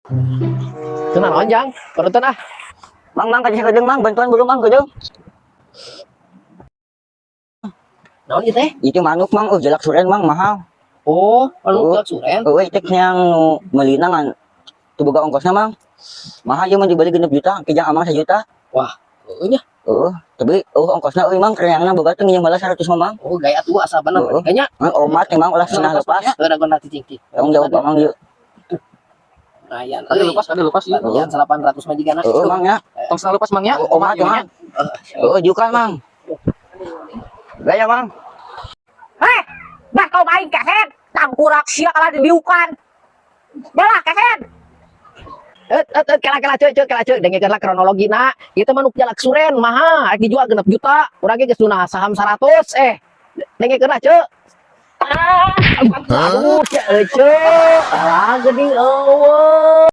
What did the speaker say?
Kunaon, Jang? Parutan ah. Mang, Mang, kasih kedeung, Mang, bantuan buru, Mang, kedeung. Naon ieu teh? Itu manuk, Mang, oh, jalak suren, Mang, mahal. Oh, manuk Oh. jalak suren. Oh, itu yang nu meulina ngan teu boga ongkosna, Mang. Mahal ieu mah dibeli 6 juta, kijang Amang 1 juta. Heueuh nya. Heeh, tapi oh ongkosna euy, Mang, kereangna boga teh nginjem heula 100 mah, Mang. Oh, gaya tua asa bener Heeh. kayaknya. Mang omat emang ulah senah lepas. Heuh, dagon cicing cing. Tanggung jawab Amang ieu. Lumayan. Ada lepas, ada lepas ieu. Lumayan 800 mah jigana. Heeh, Mang ya. Tong senah lepas, Mang, ya. Oh, omat ieu nya. Mang. Heeh, jukan, Mang. Gaya, Mang. Heh, bah kau main kehed, tangkurak sia kalah dibiukan. Balah kehed. Eh, eh, eh, kela kela cek cek kela cek, dengekeun lah kronologina. Ieu teh manuk jalak suren mahal, rek dijual 6 juta. Urang ge geus nuna saham 100 eh. Dengekeun lah, cek. Aduh, cek, cek. Alah geuning eueuh.